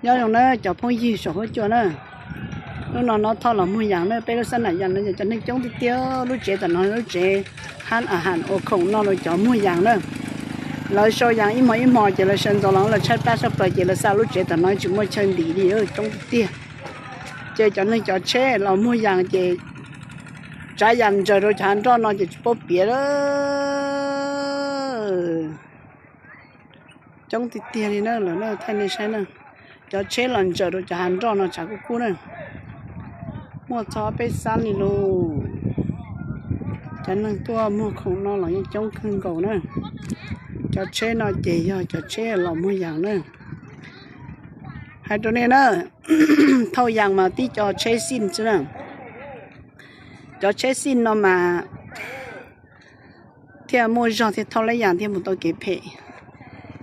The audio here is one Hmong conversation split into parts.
Nyob zoo na cov phooj ywg saum huab cua na. Hnub no Nob Thoj los muag yas na, peb lub xab nam yas no yog cov neeg coob tiag tiag. Lub tsev tom no lub tsev hab a has ua khoom noj rau cov muag yas na. Lawv sau yas ib hmo ib hmo ces lawv sawv ntxov los lawv tshaib plab sab plaws ces lawv xa lub tsev tom no tsis muaj chaw ntim li, coob tiag tiag. Ces cov neeg cov tsheb los muag yas ces tsav yas ntsaws rau cov hav nroj no ces tsis paub piav lawm. Coob tiag tiag li na, lawv thaij nej saib na. Cov tsheb los ntsaws rau cov hav nroj no tshav kub kub na. Muaj txog peb xab li lauj. Cov neeg tuaj muag khoom no los yeej coob kawg nkaus na. Cov tsheb no ces yog cov tsheb los muag yas na. Hais rau nej na, thauj yas mas tib co tsheb xij xwb na. Cov tsheb xij no mas thiaj muaj zog thiaj thauj lab yas thiaj mus tau kev phem.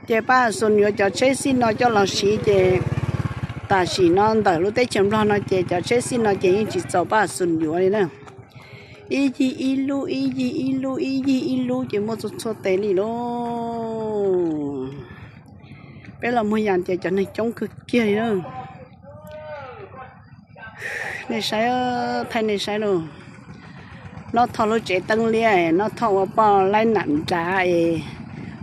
Ces pab Xus yuav cov tsheb xij no coj los siv ces tam sim no ntawm lub teb chaws Nplog no ces cov tsheb xij no ces yeej tsis txaus pab Xus yuav li na. Ib yig ib lub, ib yig ib lub, ib yig ib lub ces muaj txhua txhua tes li lauj. Peb los muag yas ces cov neeg coob kawg kiag li na. Nej saib, thaij nej saib lauj. Nob Thoj lub tsev teeb liab, Nob Thoj ua poj laib nam nrad es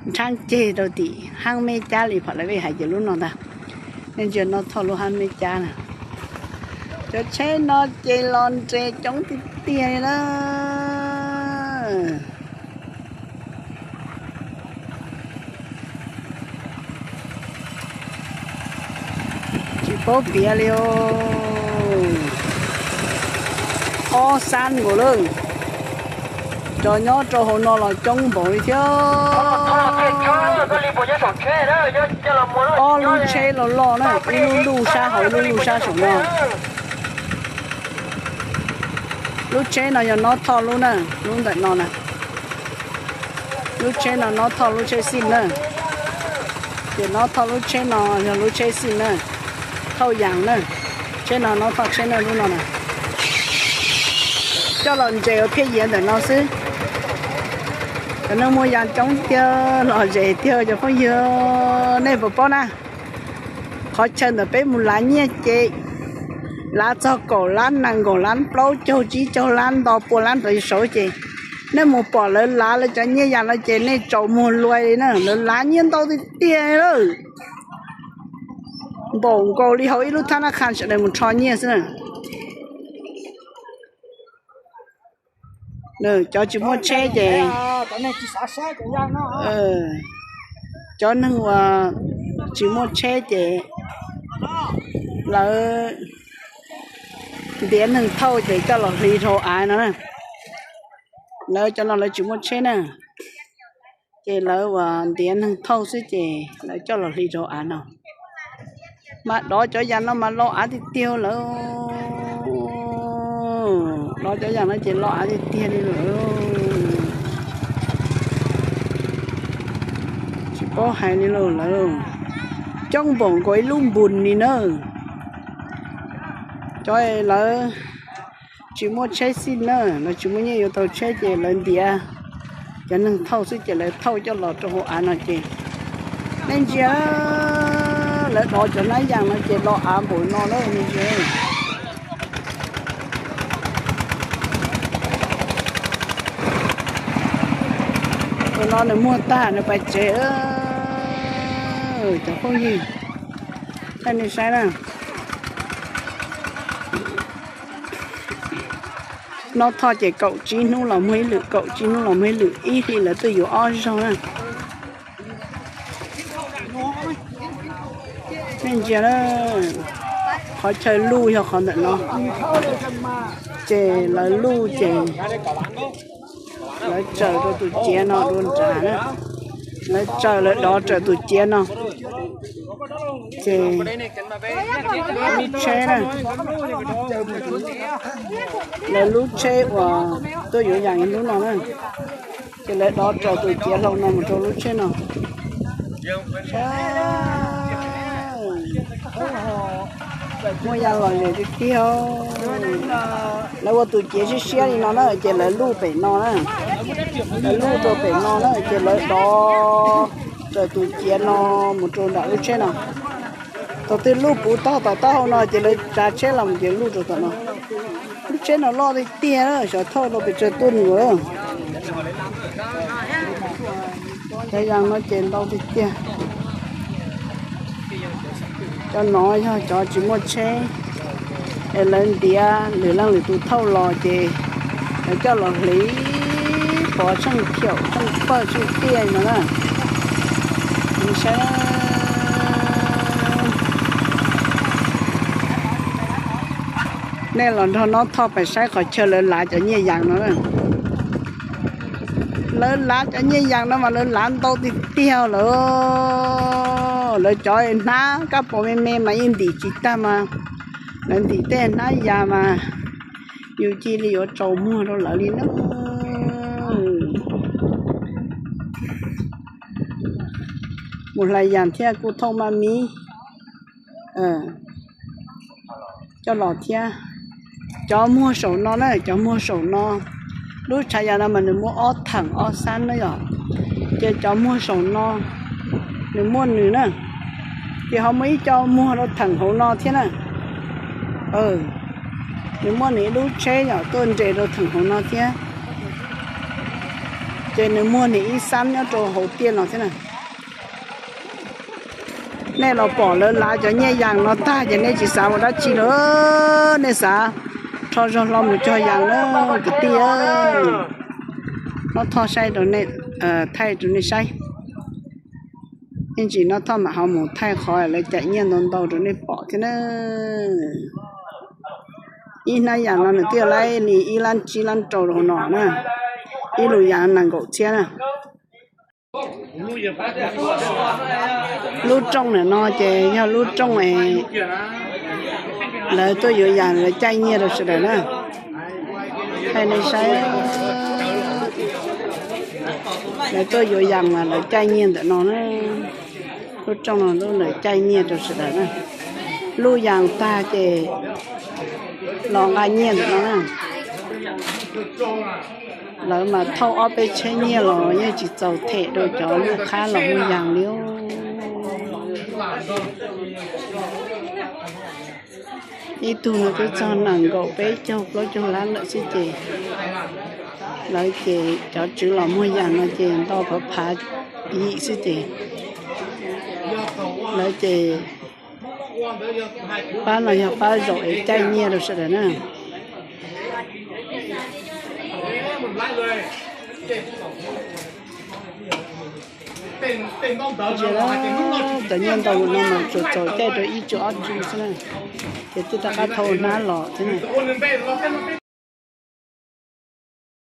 nrhab ceg rau tim hab me cab li phom lawv vej hais ces lub no ntag. Nej ntsia Nob Thoj lub hab me cab na. Cov tsheb no ces los nres coob tiag tiag li na. Tsis paub piav li os. Ob xab nkaus lawm. Cov nyob rau hauv no los coob npaum li thiab. Ob lub tsheb los loj na, ib lub luj sab hauv ib lub luj sab saum no. Lub tsheb no yog Nob Thoj lub na, lub ntawm no na. Lub tsheb no Nob Thoj lub tsheb xij na. Ces Nob Thoj lub tsheb no yog lub tsheb xij na, thauj yas na. Tsheb no Nob Thoj tsheb na, lub no na. Coj los ntses ua phiaj yiav ntawm no xwb. Cov neeg muag yas coob tiag, los zes tiag cov phooj ywg, nej puas paub na? Qhov chaw ntawm peb mus lav nyiaj ces lav txog kaum lab, nees nkaum lab, plaub caug tsib caug lab, nto pua lab rov saud ces nej mus pom lawv lav lawv cov nyiaj yas no ces nej tsaus muag luas li na, lawv lav nyiaj ntau tiag tiag lawm. Npaum nkaus li hauv ib lub thab nab qha sawv daws mus rho nyiaj xwb na. Cov tsis muaj tsheb ces, cov neeg uas tsis muaj tsheb ces lawv ntiav neeg thauj ces coj los hliv rau av no na. Lawv cov no lawv tsis muaj tsheb na, ces lawv uas ntiav neeg thauj xwb ces lawv coj los hliv rau av no. Mas dov cov yas no mas lo av tiag tiag lawm. Dov cov yas no ces lo av tiag tiag li lawm. Tsis paub hais li lawm, lawv coob npaum nkaus ib lub npus ni na. Cov lawv tsis muaj tsheb xij na, lawv tsis muaj nyiaj yuav tau tsheb ces lawv ntiav cov neeg thauj xwb ces lawv thauj coj los rau hauv av no ces nej ntsia, lawv dov cov nab yas no ces lo av npaum no lawm nej ntsia. Tus no nws muag tag nws pais tsev. Cov phooj ywg, nej saib na. Nob Thoj ces kaum tsib hnub los muag ib lwm, kaum tsib hnub los muag ib lwm, ib hlis lawv twb yuav ob zaug na. Nej ntsia, qhov chaw luj yog qhov ntawm no, ces lawv luj ces lawv tsaws rau tus ciav no dua nrad na, lawv tsaws lawv dov raws tus ciav no, ces lub tsheb na, lawv lub tsheb uas tuaj yuav yas ib lub no na, ces lawv dov raws tus ciav hlau no mus rau lub tsheb no. Muaj yas lom zem tiag tiag. Lawv ua tus ciav siab siab li no na, ces lawv luj pem no na, lawv luj rau pem no na, ces lawv dov raws tus ciav no mus rau nram lub tsheb no. Thaum twg luj puv tag tom taub hau no ces lawv tsav tsheb los ces luj rau tom no. Lub tsheb no loj tiag tiag, xyov thauj rau pes tsawg tuj nws. Cov yas no ces ntau tiag tiag. Cov no yog cov tsis muaj tsheb es lawv ntiav lwm leej lwm tus thauj los ces lawv coj los hliv pov tsheej khiaum tsheej pawg tsheej tiaj no na. Saib, nej los nrog Nob Thoj pais saib qhov chaw lawv lav cov nyiaj yas no na. Lawv lav cov nyiaj yas no mas lawv lav ntau tiag tiag lawm. Lawv cov hnab kab pos me me mas yeej ntim tsis tag mas, lawv ntim tej hnab yas mas yus cia li yuav tsaus muag rau lawv li na. Mus hlais yas thiab kuj thauj maj mib coj los thiab. Cov muag saum no na, cov muag saum no, lub tshav yas no mas nws muaj ob theem ob xab na yom, ces cov muag saum no nws muaj nws na, ces ho muaj ib co muag rau theem hauv no thiab na. Nws muaj nws ib lub tsheb yom tuaj nres rau theem hauv no thiab, ces nws muaj nws ib xab nyob rau hauv tiaj no thiab na. Nej los pom lawv lav cov nyiaj yas no tag ces nej tsis xav ua dab tsi lawm, nej xav rho zog hlo mus cog yas na kwv tij. Nob Thoj saib rau nej, thaij rau nej saib. Ib ntsis Nob Thoj mam ho mus thaij qhov lawv caij nyiaj ntau ntau rau nej pom thiab na. Ib hnab yas no nws twb laib li ib lab tsib lab rau rau no na, ib lub yas nees nkaum txhiab na. Lub rooj ntawm no ces yog lub rooj lawv tuaj yuav yas lawv caij nyiaj rau sawv daws na. Thaij nej saib, lawv tuaj yuav yas mas lawv caij nyiaj ntawm no na. Lub rooj no lub lawv caij nyiaj rau sawv daws na. Luj yas tag ces los nqa nyiaj ntawm no na. Lawv mas thauj ob peb tsheb nyiaj los yeej tsis txaus them rau cov lub qhab los muag yas li. Ib tug no twb txog nees nkaum peb caug plaub caug lab lawm xwb ces, lawv ces cov tswv los muag yas no ces ntau phav phav yim xwb ces, lawv ces pab no yog pab zaum es caij nyiaj rau sawv daws na. Cov nyiaj ntau no mas tsuas txaus caij rau ib tsum ob tsum xwb na, ces twb rov qab thauj hnab los thiab na.